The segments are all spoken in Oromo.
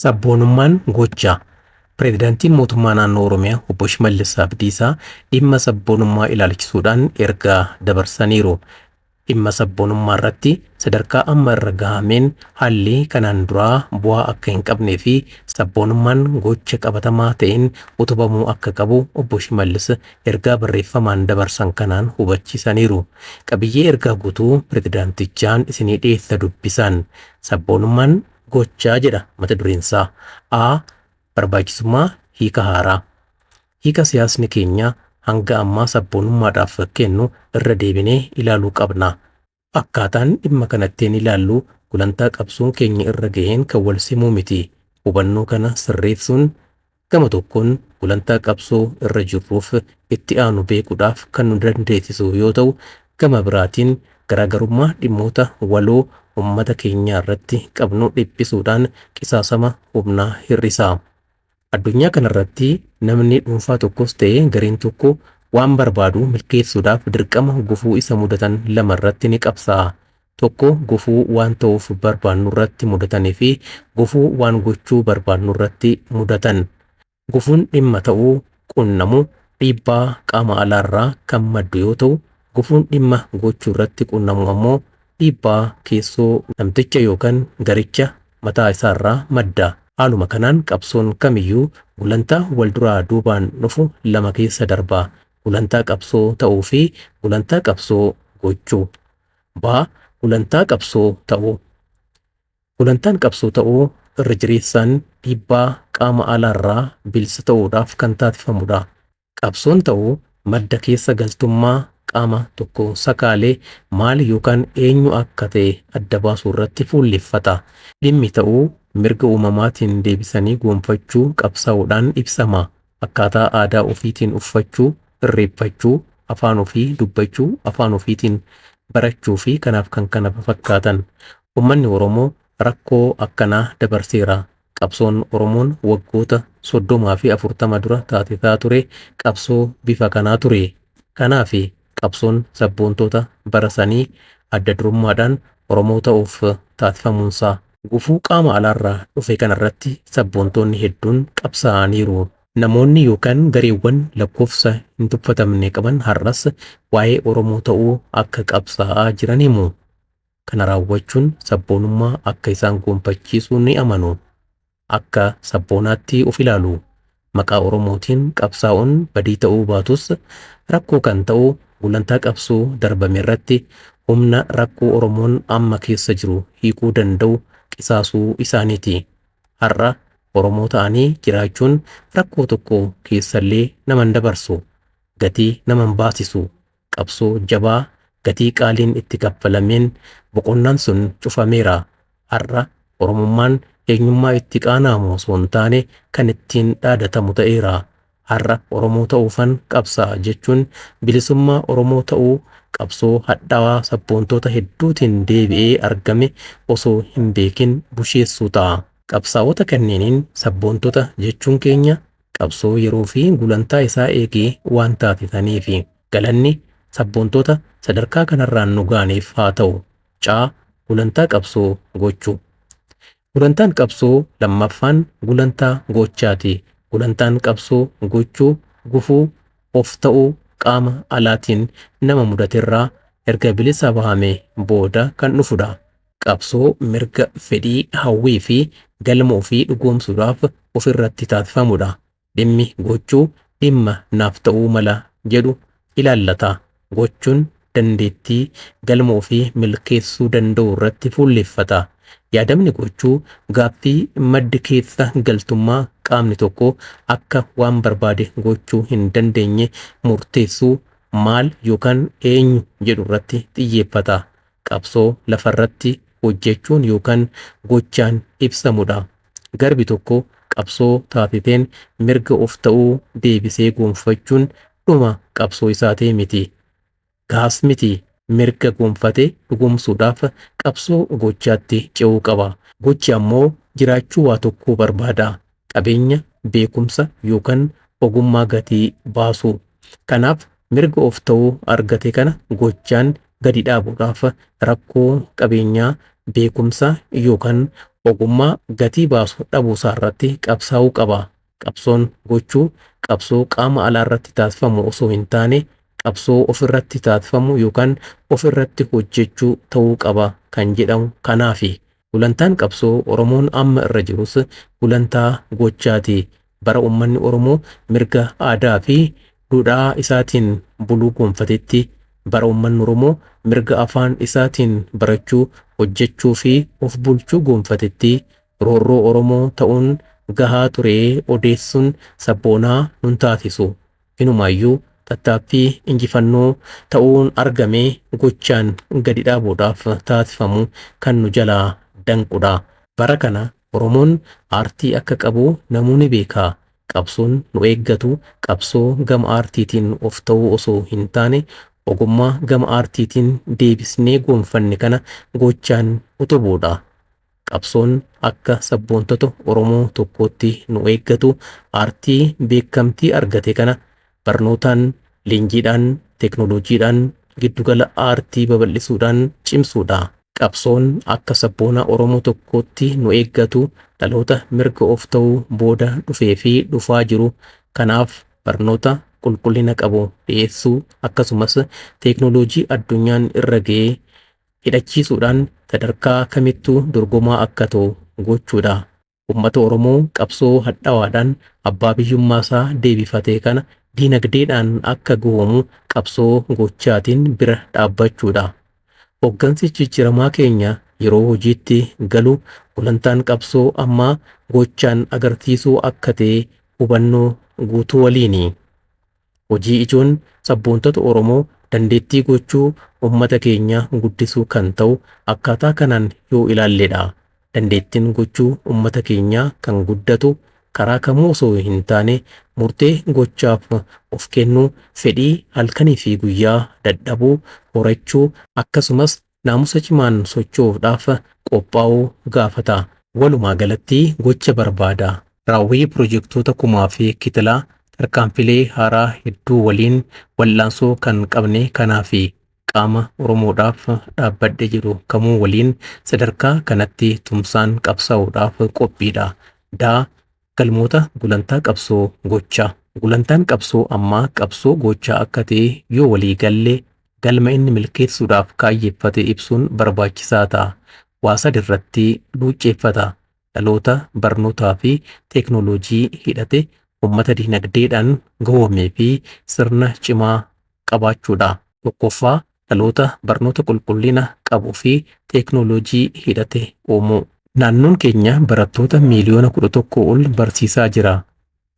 Sabboonummaan gocha. Pireezidaantiin Mootummaa Naannoo Oromiyaa Obbo Shimallis Abdiisaa dhimma sabboonummaa ilaalchisuudhaan ergaa dabarsaniiru. Dhimma sabboonummaa irratti sadarkaa amma irra gahameen haalli kanaan duraa bu'aa akka hin qabnee fi sabboonummaan gocha qabatamaa ta'een utubamuu akka qabu Obbo Shimallis ergaa barreeffamaan dabarsan kanaan hubachiisaniiru. Qabiyyee ergaa guutuu pireezidaantichaan isinii dhiyeessa dubbisaan. Sabboonummaan gochaa jedha mata dureensaa. A. Barbaachisummaa hiika haaraa. Hiika siyaasni keenya hanga ammaa sabboonummaadhaaf kennu irra deebinee ilaaluu qabna. Akkaataan dhimma kanattiin ilaallu gulantaa qabsoon keenya irra gaheen kan wal simuu miti. Hubannoo kana sirreessuun gama tokkoon gulantaa qabsoo irra jirruuf itti aanu beekuudhaaf kan nu dandeessisu yoo ta'u, gama biraatiin garaagarummaa dhimmoota waloo uummata keenyaa irratti qabnu dhiphisuudhaan qisaasama humnaa hir'isa. Addunyaa kanarratti namni dhuunfaa tokkos ta'e gareen tokko waan barbaadu milkeessuudhaaf dirqama gufuu isa mudatan lama irratti ni qabsaa'a. Tokko gufuu waan ta'uuf barbaannu irratti mudatanii fi gufuu waan gochuu barbaannu irratti mudatan. Gufuun dhimma ta'uu qunnamu dhiibbaa qaama alaarraa kan maddu yoo ta'u, gufuun dhimma gochuu irratti qunnamu ammoo dhiibbaa keessoo namticha yookaan garicha mataa isaarraa madda. Haaluma kanaan qabsoon kamiyyuu gulantaa wal duraa duubaan dhufu lama keessa darba. Gulantaa qabsoo ta'uu fi gulantaa qabsoo gochuu. B. Gulantaa qabsoo ta'uu. Gulantaan qabsoo ta'uu irra jireessaan dhiibbaa qaama alaarraa bilisa ta'uudhaaf kan taasifamudha. Qabsoon ta'uu madda keessa galtummaa qaama tokko sakaalee maal yookaan eenyu akka ta'e adda baasuu irratti fuulleffata. Dhimmi ta'uu mirga uumamaatiin deebisanii gonfachuu qabsaa'uudhaan ibsama. Akkaataa aadaa ofiitiin uffachuu, irreeffachuu, afaan ofii dubbachuu, afaan ofiitiin barachuu fi kanaaf kan kana fakkaatan. Uummanni Oromoo rakkoo akkanaa dabarseera. Qabsoon Oromoon waggoota 30 fi 40 dura taasisaa ture qabsoo bifa kanaa ture. Kanaaf qabsoon sabboontoota bara sanii adda durummaadhaan Oromoo ta'uuf taasifamuunsaa. Gufuu qaama alaarraa dhufe kanarratti sabboontoonni hedduun qabsaa'aniiru. Namoonni yookaan gareewwan lakkoofsa hin tuffatamne qaban har'as waa'ee Oromoo ta'uu akka qabsaa'aa jiran himu. Kana raawwachuun sabboonummaa akka isaan gonfachiisu ni amanu. Akka sabboonaatti of ilaalu. Maqaa Oromootiin qabsaa'uun badii ta'uu baatus rakkoo kan ta'u gulantaa qabsoo darbame irratti humna rakkoo Oromoon amma keessa jiru hiikuu danda'u qisaasuu isaaniiti. Har'a Oromoo ta'anii jiraachuun rakkoo tokko keessallee nama hin dabarsu. Gatii nama hin baasisu. Qabsoo jabaa gatii qaaliin itti kaffalameen boqonnaan sun cufameera. Har'a Oromummaan eenyummaa itti qaana'amu osoo hin taane kan ittiin dhaadatamu ta'eera. Har'a Oromoo ta'uufan qabsaa'a jechuun bilisummaa Oromoo ta'uu qabsoo hadhaawaa sabboontoota hedduutiin deebi'ee argame osoo hin beekin busheessuu ta'a. Qabsaa'ota kanneeniin sabboontota jechuun keenya qabsoo yeroo fi gulantaa isaa eegee waan taasisaniifi. Galanni sabboontota sadarkaa kanarraan nu ga'aniif haa ta'u. C. Gulantaa qabsoo gochuu. Gulantaan qabsoo lammaffaan gulantaa gochaati. Gulantaan qabsoo gochuu gufuu of ta'uu qaama alaatiin nama mudaterraa erga bilisa bahame booda kan dhufudha. Qabsoo mirga fedhii hawwii fi galma ofii dhugoomsuudhaaf ofirratti taasifamudha. Dhimmi gochuu dhimma naaf ta'uu mala jedhu ilaallata. Gochuun dandeettii galma ofii milkeessuu danda'u irratti fuulleffata. Yaadamni gochuu gaaffii maddi keessa galtummaa qaamni tokko akka waan barbaade gochuu hin dandeenye murteessuu maal yookaan eenyu jedhu irratti xiyyeeffata. Qabsoo lafarratti hojjechuun yookaan gochaan ibsamudha. Garbi tokko qabsoo taasiseen mirga of ta'uu deebisee gonfachuun dhuma qabsoo isaatii miti. Gaas miti. Mirga gonfate dhugoomsuudhaaf qabsoo gochaatti ce'uu qaba. Gochi ammoo jiraachuu waa tokkoo barbaada. Qabeenya, beekumsa yookaan ogummaa gatii baasu. Kanaaf mirga of ta'uu argate kana gochaan gadi dhaabuudhaaf rakkoo qabeenyaa, beekumsa yookaan Ogummaa gatii baasu dhabuusaa irratti qabsaa'uu qaba. Qabsoon gochuu qabsoo qaama alaa irratti taasifamu osoo hin taane qabsoo ofirratti taasifamu yookaan ofirratti hojjechuu ta'uu qaba kan jedhamu kanaafi. Gulantaan qabsoo Oromoon amma irra jirus gulantaa gochaati. Bara uummanni Oromoo mirga aadaa fi duudhaa isaatiin buluu gonfatetti, bara uummanni Oromoo mirga afaan isaatiin barachuu, hojjechuu fi of bulchuu gonfatetti roorroo Oromoo ta'uun gahaa ture odeessuun sabboonaa nun taasisu. Inumaayyuu tattaaffii injifannoo ta'uun argame gochaan gadi dhaabuudhaaf taasifamu kan nu jalaa danqudha. Bara kana Oromoon aartii akka qabu namuu ni beeka. Qabsoon nu eeggatu qabsoo gama aartiitiin of ta'uu osoo hin taane ogummaa gama aartiitiin deebisnee gonfanne kana gochaan utubuudha. Qabsoon akka sabboontota Oromoo tokkootti nu eeggatu aartii beekamtii argate kana barnootaan, leenjiidhaan, teeknooloojiidhaan, giddugala aartii babal'isuudhaan cimsuudha. Qabsoon akka sabboona Oromoo tokkootti nu eeggatu dhaloota mirga of ta'uu booda dhufee fi dhufaa jiru kanaaf barnoota qulqullina qabu dhiyeessuu akkasumas teeknooloojii addunyaan irra ga'ee hidhachiisuudhaan sadarkaa kamittuu dorgomaa akka ta'u gochuudha. Uummata Oromoo qabsoo hadhaawaadhaan abbaa biyyummaa isaa deebifate kana diinagdeedhaan akka go'oomu qabsoo gochaatiin bira dhaabbachuudha. Hoggansi jijjiiramaa keenya yeroo hojiitti galu gulantaan qabsoo ammaa gochaan agarsiisuu akka ta'e hubannoo guutuu waliini. Hojii ijoon sabboontota Oromoo dandeettii gochuu uummata keenya guddisuu kan ta'u akkaataa kanaan yoo ilaalledha. Dandeettiin gochuu uummata keenyaa kan guddatu karaa kamuu osoo hin taane murtee gochaaf of kennuu, fedhii halkanii fi guyyaa dadhabuu horachuu akkasumas naamusa cimaan socho'uudhaaf qophaa'uu gaafata. Walumaa galatti gocha barbaada. Raawwii pirojektoota kumaa fi kitilaa tarkaanfilee haaraa hedduu waliin wal'aansoo kan qabne kanaafi qaama Oromoodhaaf dhaabbadhe jedhu kamuu waliin sadarkaa kanatti tumsaan qabsaa'uudhaaf qophiidha. Daa galmoota gulantaa qabsoo gochaa. Gulantaan qabsoo ammaa qabsoo gochaa akka ta'e yoo walii galle galma inni milkeessuudhaaf kaayyeffate ibsuun barbaachisaa ta'a. Waa sadi irratti luucceeffata. Dhaloota barnootaa fi teeknooloojii hidhate, uummata diinagdeedhaan gahoomee fi sirna cimaa qabaachuudha. Tokkoffaa, dhaloota barnoota qulqullina qabuu fi teeknooloojii hidhate uumuu. Naannoon keenya barattoota miiliyoona 11 ol barsiisaa jira.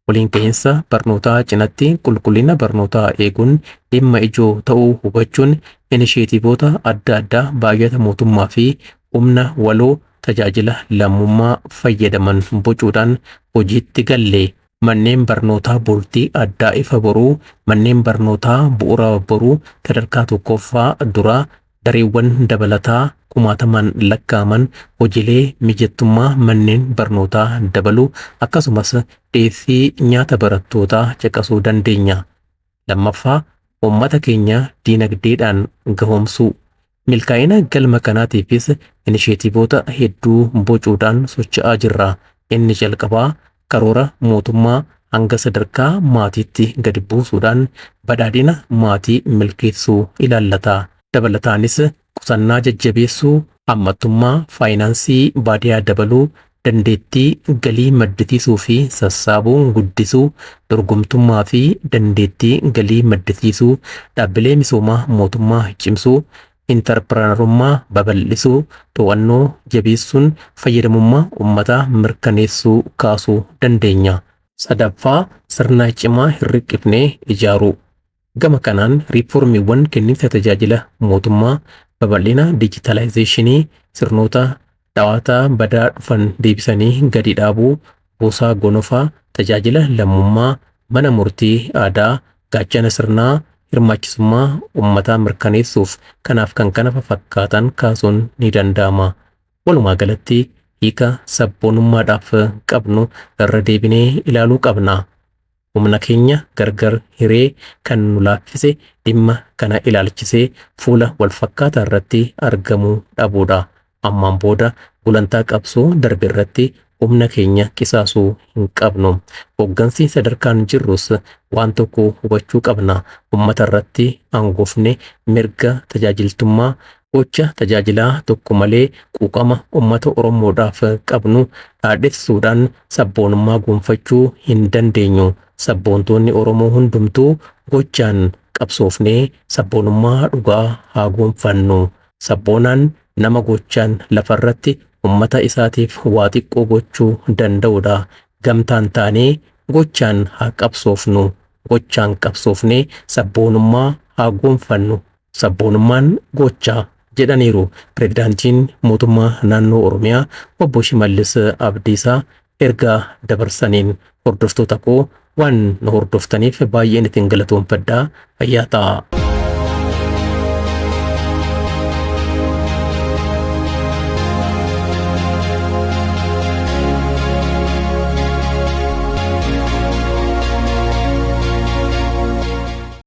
Waliin gahinsa barnootaa cinatti qulqullina barnootaa eeguun dhimma ijoo ta'uu hubachuun inisheetiivoota adda addaa baay'ata mootummaa fi humna waloo tajaajila lammummaa fayyadaman bocuudhaan hojiitti galle. Manneen barnootaa bultii addaa Ifa Boruu, manneen barnootaa Bu'uura Boruu sadarkaa tokkoffaa duraa, dareewwan dabalataa kumaatamaan lakkaa'aman, hojiilee mijattummaa manneen barnootaa dabaluu akkasumas dhiyeessii nyaata barattootaa caqasuu dandeenya. Lammaffaa, uummata keenya diinagdeedhaan gahoomsuu. Milkaa'ina galma kanaatiifis inisheetiivoota hedduu bocuudhaan socho'aa jirra. Inni jalqabaa karoora mootummaa hanga sadarkaa maatiitti gadi buusuudhaan badhaadhina maatii milkeessuu ilaallata. Dabalataanis qusannaa jajjabeessuu, hammattummaa faayinaansii baadiyyaa dabaluu, dandeettii galii maddisiisuu fi sassaabuu guddisuu, dorgomtummaa fi dandeettii galii maddisiisuu, dhaabbilee misoomaa mootummaa cimsuu, intarpireenarummaa babal'isuu, to'annoo jabeessuun fayyadamummaa uummataa mirkaneessuu kaasuu dandeenya. Sadaffaa, sirna cimaa hin riqifnee ijaaruu. Gama kanaan riiformiiwwan kenniinsa tajaajila mootummaa, babal'ina dijitaalaayizeeshinii, sirnoota dhawaataa badaa dhufan deebisanii gadi dhaabuu, buusaa gonofaa, tajaajila lammummaa, mana murtii aadaa, gaachana sirnaa, hirmaachisummaa uummataa mirkaneessuuf kanaaf kan kana fakkaatan kaasuun ni danda'ama. Walumaa galatti hiika sabboonummaadhaaf qabnu irra deebinee ilaaluu qabna. Humna keenya gargar hiree kan nu laaffise dhimma kana ilaalchisee fuula walfakkaataa irratti argamuu dhabuudha. Ammaan booda Gulantaa qabsoo darbe irratti humna keenya qisaasuu hin qabnu. Hoggansi sadarkaan jirrus waan tokko hubachuu qabna. Uummata irratti aangoofne mirga tajaajiltummaa gocha tajaajilaa tokko malee quuqama uummata Oromoodhaaf qabnu dhaadhessuudhaan sabboonummaa gonfachuu hin dandeenyu. Sabboontoonni Oromoo hundumtuu gochaan qabsoofnee sabboonummaa dhugaa haa gonfannu. Sabboonaan nama gochaan lafarratti uummata isaatiif waa xiqqoo gochuu danda'udha. Gamtaan taanee gochaan haa qabsoofnu. Gochaan qabsoofnee sabboonummaa haa gonfannu. Sabboonummaan gochaa jedhaniiru pirezidaantiin mootummaa naannoo Oromiyaa obbo Shimallis Abdiisaa ergaa dabarsaniin. Hordoftoota koo, waan nu hordoftaniif baay'een isin galatoonfadhaa, fayyaa ta'a.